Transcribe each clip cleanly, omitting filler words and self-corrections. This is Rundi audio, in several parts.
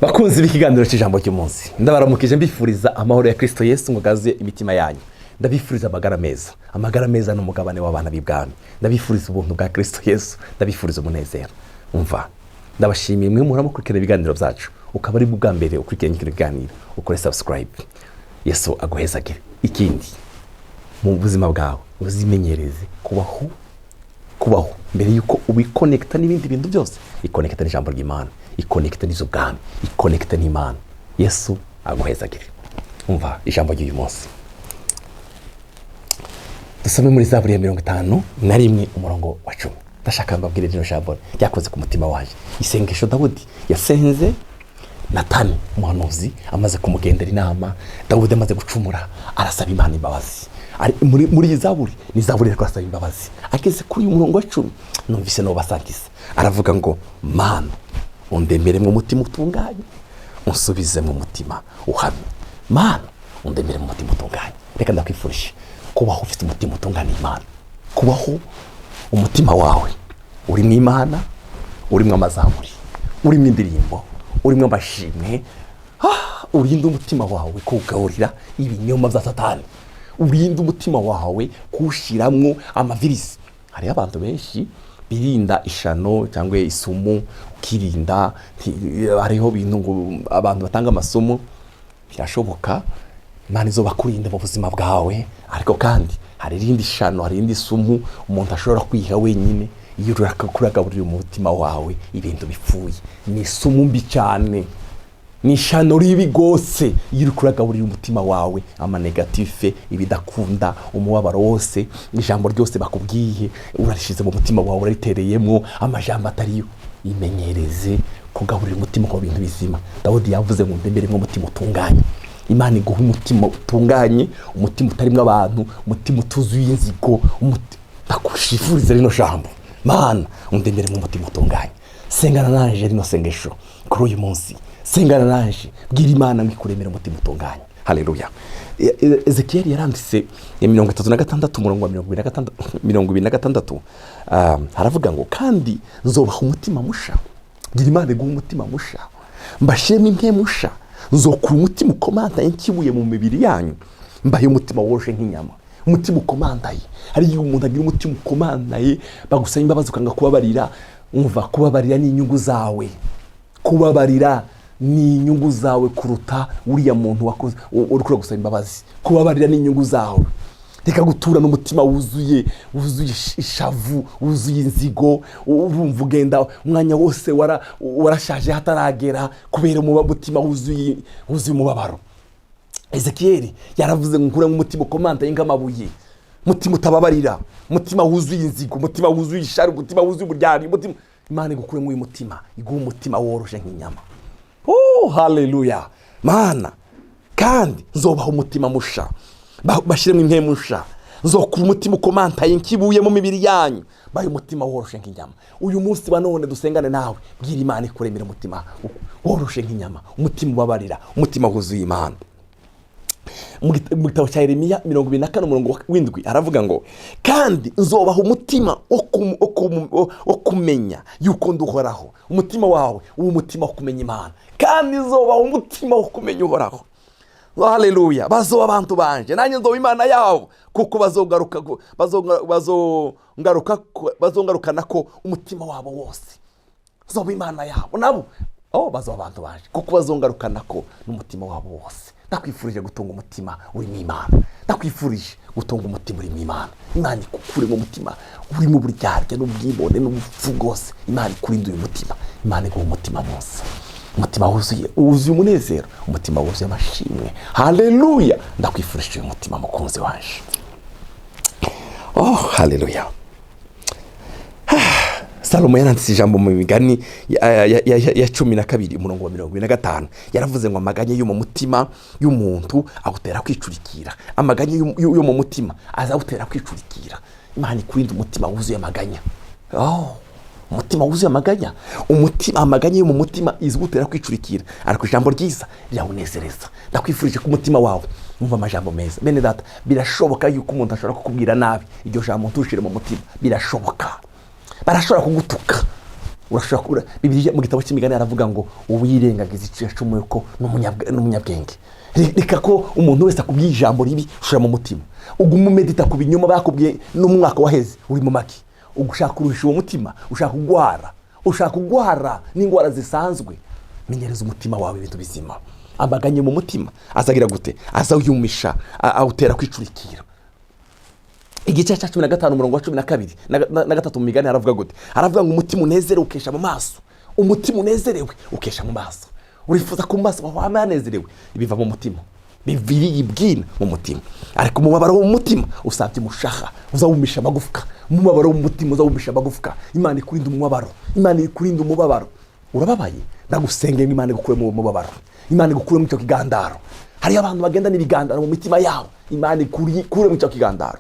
Bakunzi b'ikiganiro cy'ijambo ry'umunsi, ndabaramukije, mbifuriza amahoro ya Kirisito Yesu ngo gaze imitima yanyu. Ndabifuriza amagara meza. Amagara meza ni umugabane w'abana b'ibwami. Ndabifuriza ubuntu bwa Kirisito Yesu, ndabifuriza umunezero. Umva, ndabashimiye mwe muhora mukurikirana ibiganiro byacu. Ukaba ari bwa mbere ukurikiranye kino kiganiro, ukore subscribe. Yesu aguhezagire. Ikindi, mu buzima bwawe uzimenyereze kubaho, kubaho mbere yuko ubikonekita n'ibindi bintu byose. Ikonekita n'ijambo ry'Imana, ikonekita n'iz'ubwami, ikonekita n'Imana. Yesu aguhezagire. Umva ijambo ry'uyu munsi, dusome muri Zaburi ya 51, umurongo wa 10. Ndashaka mbabwire rino jambo ryakoze ku mutima waje. Isengesho Dawudi yasenze Natani umuhanuzi amaze kumugendera inama. Dawudi amaze gucumura, arasaba Imana imbabazi. Ari muri iyi zaburi, ni zaburi ariko arasaba imbabazi. Ageze kuri uyu murongo wa 10, numvise n'ubasangiza, aravuga ngo: "Mana, undemere mu mutima utunganye, unsubize mu mutima uhamye. Mana, undemere mu mutima utunganye." Reka ndakwifurije kubaho ufite umutima utunganiye Imana, kubaho umutima wawe urimo Imana, urimo amazaburi, urimo indirimbo, urimo amashimwe. Urinde umutima wawe kuwugaburira ibinyoma bya Satani, urinde umutima wawe kuwushyiramo amavirisi. Hariho abantu benshi birinda ishano cyangwa isumu, ukirinda. Hariho ibintu ngo abantu batanga amasomo. Birashoboka, Imana izoba kurinda mu buzima bwawe, ariko kandi hari irindi shano, hari irindi sumu umuntu ashobora kwiha wenyine. Iyo uragaburira umutima wawe ibintu bipfuye, ni isumu mbi cyane, ni ishano ribi rwose. Iyo uri kuragaburira umutima wawe ama négatif, ibidakunda, umubabaro wose, ijambo ryose bakubwiye urarishyize mu mutima wawe, uraritereyemo amajambo atariyo. Imenyereze kugaburira umutima mu bintu bizima. Dawudi yavuze ngo: "Ndemere umutima utunganye." Imana iguha umutima utunganye, umutima utarimo abantu, umutima utuzuye inzigo. Ndakushifuriza rino jambo: Mana, undemere mu mutima utunganye. Sengana nanje rino sengesho kuri uyu munsi, sengana nanje, bwira Imana ngo ikuremere umutima utunganye. Haleluya. Ezekiyeli yaranditse ya 36, umurongo wa 26, 26, haravuga ngo: "Kandi nzobaha umutima musha." Gira Imana iguha umutima musha. "Mbashiremo impemu musha, nzokura umutima ukomantaye nkibuye mu mibiri yanyu, mbahe umutima woroshe nk'inyama." Umutima ukomantaye, hari igihe umuntu agira umutima ukomantaye, bagusaba imbabazi ukanga kubabarira. Umva, kubabarira ni inyungu zawe, kubabarira ni inyungu zawe kuruta uriya muntu wakoze uri kuri gusaba imbabazi. Kubabarira ni inyungu zawe. Reka gutura n'umutima wuzuye ishavu, wuzuye inzigo. Urumva ugenda umwanya wose warashaje hataragera kubera umutima wuzuye umubabaro. Ezekiyeli yaravuze ngo: "Nkuremo umutima ukomantaye nk'amabuye, umutima utababarira, umutima wuzuye inzigo, umutima wuzuye ishari, umutima wuzuye uburyarya." Umutima, Imana igukuremo uyu mutima, iguha umutima woroshe nk'inyama. Oh, haleluya. Mana, kandi nzobaha umutima musha, bashyiremo impemu nsha, nzokura umutima ukomantaye nkibuye mu mibiri yanyu, bahe umutima woroshe nk'inyama. Uyu munsi wa none dusengane nawe, bwira Imana ikuremera umutima woroshe nk'inyama, umutima ubabarira, umutima wuzuye Imana. Mu gitabo cya Yeremiya 24, umurongo w'indwi, aravuga ngo: "Kandi nzobaha umutima wo kumenya yuko nduhoraho." Umutima wawe uba umutima wo kumenya Imana. "Kandi nzobaha umutima wo kumenya Uhoraho." Haleluya. "Bazoba abantu banje, nanjye nzoba Imana yabo, kuko bazogaruka bazongaruka bazongarukana ko umutima wabo wose. Nzoba Imana yabo, nabo, oh, bazoba abantu banje, kuko bazongarukana ko n'umutima wabo wose." Ndakwifurije gutunga umutima urimo Imana. Ndakwifurije gutunga umutima urimo Imana. Imana ikukuremo umutima urimo uburyarya n'ubwibone n'ubupfu bwose. Imana ikurinde uyu mutima. Imana iguha umutima mwiza, umutima wuzuye umunezero, umutima wuzuye amashimwe. Haleluya. Ndakwifurije uyu mutima, mukunzi waje. Oh, haleluya. Salomo yaranditse ijambo mu Migani ya 12, umurongo wa 25. Yaravuze ngo: "Amaganya yo mu mutima y'umuntu agutera kwicurikira." Amaganya yo mu mutima azagutera kwicurikira. Imana ikurinda umutima wuzuye amaganya. Oh, umutima wuzuye amaganya, umutima, amaganya yo mu mutima izigutera kwicurikira, ariko ijambo ryiza rirawunezereza. Ndakwifurije ko umutima wawe wumva amajambo meza. Bene data, birashoboka yuko umuntu ashobora kukubwira nabi, iryo jambo ntushire mu mutima. Birashoboka, barashobora kugutuka. Urashobora kubura. Bibiliya mu gitabo cy'Imigani aravuga ngo uwirengagiza icyo yacumuye ko n'umunyabwenge. Reka ko umuntu wese akubwiye ijambo ribi ushira mu mutima, uguma umedita ku binyoma bakubwiye n'umwaka waheze uri mu maki. Ushaka kuruhisha uwo mutima, ushaka kugwara, ushaka kugwara n'indwara zisanzwe. Menyereza umutima wawe ibintu bizima. Amaganye mu mutima azagira gute? Azawumisha, awutera kwicurikira. Igice cya 15, umurongo wa 12 na 3 mu Migani haravuga gute? Haravuga ngo umutima unezerewe ukesha mu maso. Umutima unezerewe ukesha mu maso. Urifuza ko mu maso wawe haba hanezerewe? Ibiva mu mutima biviriye ibwina mu mutima. Ariko umubabaro wo mu mutima usabye umushaha, uzawumisha amagufwa. Umubabaro wo mu mutima uzawumisha amagufwa. Imana ikurinda umubabaro, Imana ikurinda umubabaro. Urababaye? Ndagusengera ngo Imana igukure mu mubabaro, Imana igukure mu icyo kigandaro. Hariyo abantu bagenda n'ibigandaro mu mitima yabo. Imana ikure mu icyo kigandaro.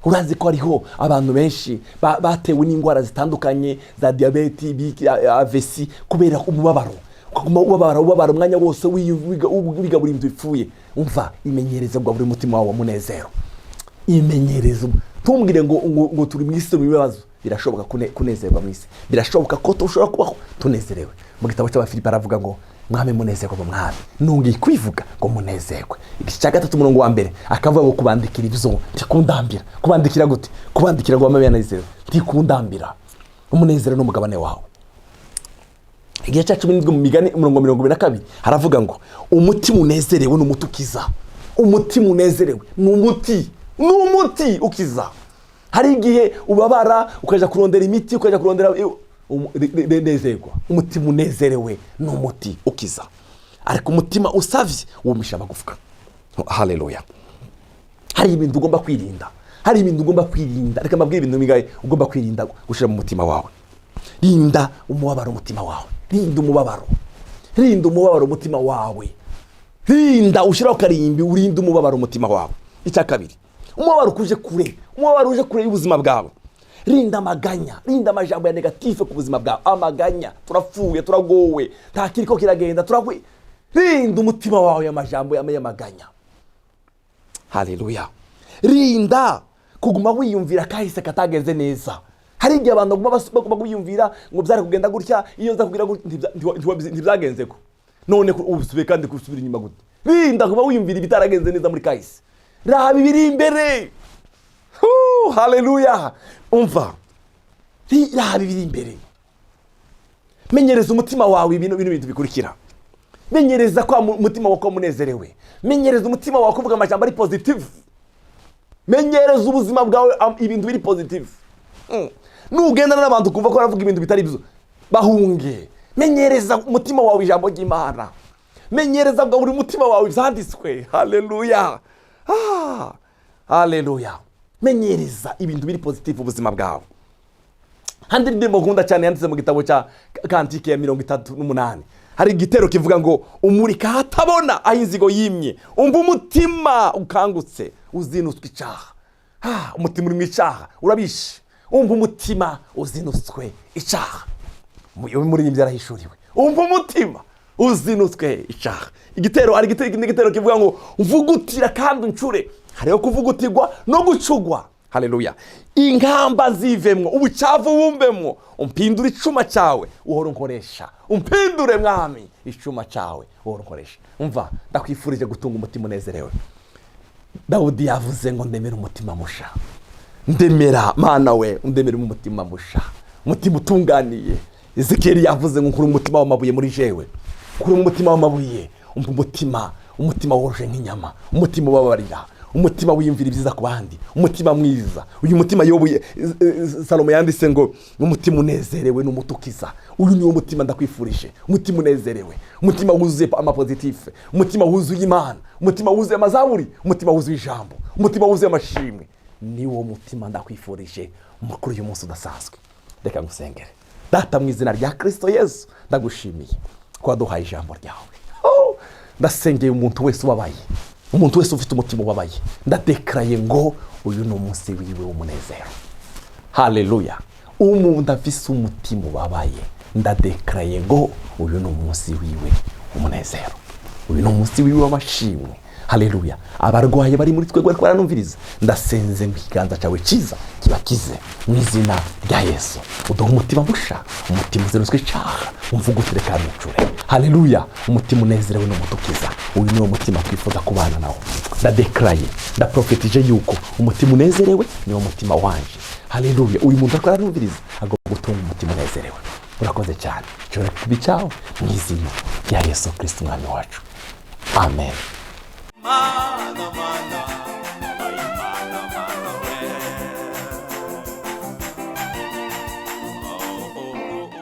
Urazi ko hariho abantu benshi batewe n'indwara zitandukanye za diyabeti, AVC, kubera umubabaro. Ukaguma ubabara, ubabara umwanya wose, wiga buri bintu bipfuye. Umva, imenyereze bwa buri mutima wawe munezero. Imenyereze. Ntumbwire ngo turi mu isi mu bibazo. Birashoboka kunezerwa mu isi, birashoboka ko dushobora kubaho tunezerewe. Mu gitabo cy'Abafilipi aravuga ngo mwami munezerwe mu Mwami. Nongeye kwivuga ngo munezerwe. Igice cya 3, umurongo wa 1, akavuga ngo kubandikira ibyo ntikundambira. Kubandikira gute? Kubandikira ngo bame banezerewe ntikundambira. Umunezero n'umugabane wawe. Igice cya 17 mu Migani, umurongo 22, haravuga ngo umutima unezerewe ni umuti ukiza. Umutima unezerewe ni umuti, ni umuti ukiza. Hari igihe ubabara ukajya kurondera imiti, ukajya kurondera nezerwa. Umutima unezerewe ni umuti ukiza, ariko umutima usavye wumisha amagufwa. Haleluya! Hari ibintu ugomba kwirinda, hari ibintu ugomba kwirinda. Reka mbabwire ibintu bingahe ugomba kwirinda gushyira mu mutima wawe. Rinda umubabaro umutima wawe, rinda umubabaro, rinda umubabaro umutima wawe. Rinda, ushyiraho karimbi, urinde umubabaro umutima wawe. Icya kabiri, umubabaro ukuje kure, umubabaro uje kure y'ubuzima bwawe. Rinda amaganya, rinda amajambo ya négatif ku buzima bwawe. Amaganya, turapfuye, turagowe, nta kiriko kiragenda, turagwe. Rinda umutima wawe amajambo y'amaganya. Haleluya! Rinda kuguma wiyumvira kahise katagenze neza. Hari igihe abantu baguma wiyumvira ngo byari kugenda gutya iyo nza kugira gutya. Ntibyagenze ko none usubiye kandi gusubira inyuma gute? Rinda kuba wiyumvira ibitaragenze neza muri kahise. Raba ibiri imbere. Huu, haleluya! Umva, raba ibiri imbere. Menyereza umutima wawe ibintu bino bintu bikurikira. Menyereza kwa umutima wawe ko munezerewe. Menyereza umutima wawe kuvuga amajambo ari positive. Menyereza ubuzima bwawe ibintu biri positive. Nugendana n'abantu ukumva ko baravuga ibintu bitari byo, bahunge. Menyereza umutima wawe ijambo ry'Imana. Menyereza bwa buri mutima wawe ibyanditswe. Haleluya! Ah, haleluya! Menyereza ibintu biri positive ubuzima bwawe. Handi indirimbo nkunda cyane yanditse mu gitabo cya Cantique ya 38, hari igitero kivuga ngo umurika ahatabona aho inzigo yimye, umva umutima ukangutse uzinutswe icyaha. Ah, umutima uri mu icyaha urabishe. Umva umutima uzinutswe icyaha. Umuririmbyi yarahishuriwe. Umva umutima uzinutswe icyaha. Igitero hari igitero kivuga ngo mvugutira kandi uncure. Hariho kuvugutirwa no gucugwa. Haleluya! Inkamba zivemwo, ubucafu bumbemwo, umpindure icuma cyawe uhora unkoresha. Umpindure, Mwami, icuma cyawe uhora unkoresha. Umva, ndakwifurije gutunga umutima unezerewe. Dawudi yavuze ngo ndemere umutima musha, ndemera Mana we, undemere umutima musha, umutima utunganiye. Ezekiyeli yavuze ngo nkure umutima w'amabuye muri jewe, kuri umutima w'amabuye, umva umutima, umutima woroshe nk'inyama, umutima ubabarira, umutima wiyumvira ibyiza ku bandi, umutima mwiza. Uyu mutima yobuye Salomo yanditse ngo umutima unezerewe ni umuti ukiza. Uyu niwo mutima ndakwifurije, umutima unezerewe, umutima wuzuye ama positif, umutima wuzuye Imana, umutima wuzuye amazaburi, umutima wuzuye ijambo, umutima wuzuye amashimwe. Niwo mutima ndakwifurije kuri uyu munsi udasanzwe. Reka ngusengere. Data, mu izina rya Kirisito Yesu, ndagushimiye ko waduhaye ijambo ryawe. Oh, ndasengeye umuntu wese ubabaye, umuntu wese ufite umutima ubabaye. Ndadekaraye ngo uyu ni umunsi wiwe w'umunezero. Haleluya! Umuntu afise umutima ubabaye, ndadekaraye ngo uyu ni umunsi wiwe w'umunezero, uyu ni umunsi wiwe w'amashimwe. Haleluya. Abarwayi bari muri twebwe bariko baranumviriza, ndasenze ngo ikiganza cyawe cyiza kibakize mu izina rya Yesu. Uduhe umutima musha, umutima uzirutswe icaha, umvugutire kandi ucure. Haleluya. Umutima unezerewe n'umutukiza, uyu niwo mutima twifuza kubana nawo. Ndadekaraye, ndaprofetije yuko umutima unezerewe niwo mutima wanje. Haleluya. Uyu muntu ariko aranumviriza agomba gutunga umutima unezerewe. Urakoze cyane, nshobora kuba icyawe mu izina rya Yesu Kristo umwami wacu, amen. Mana, mana.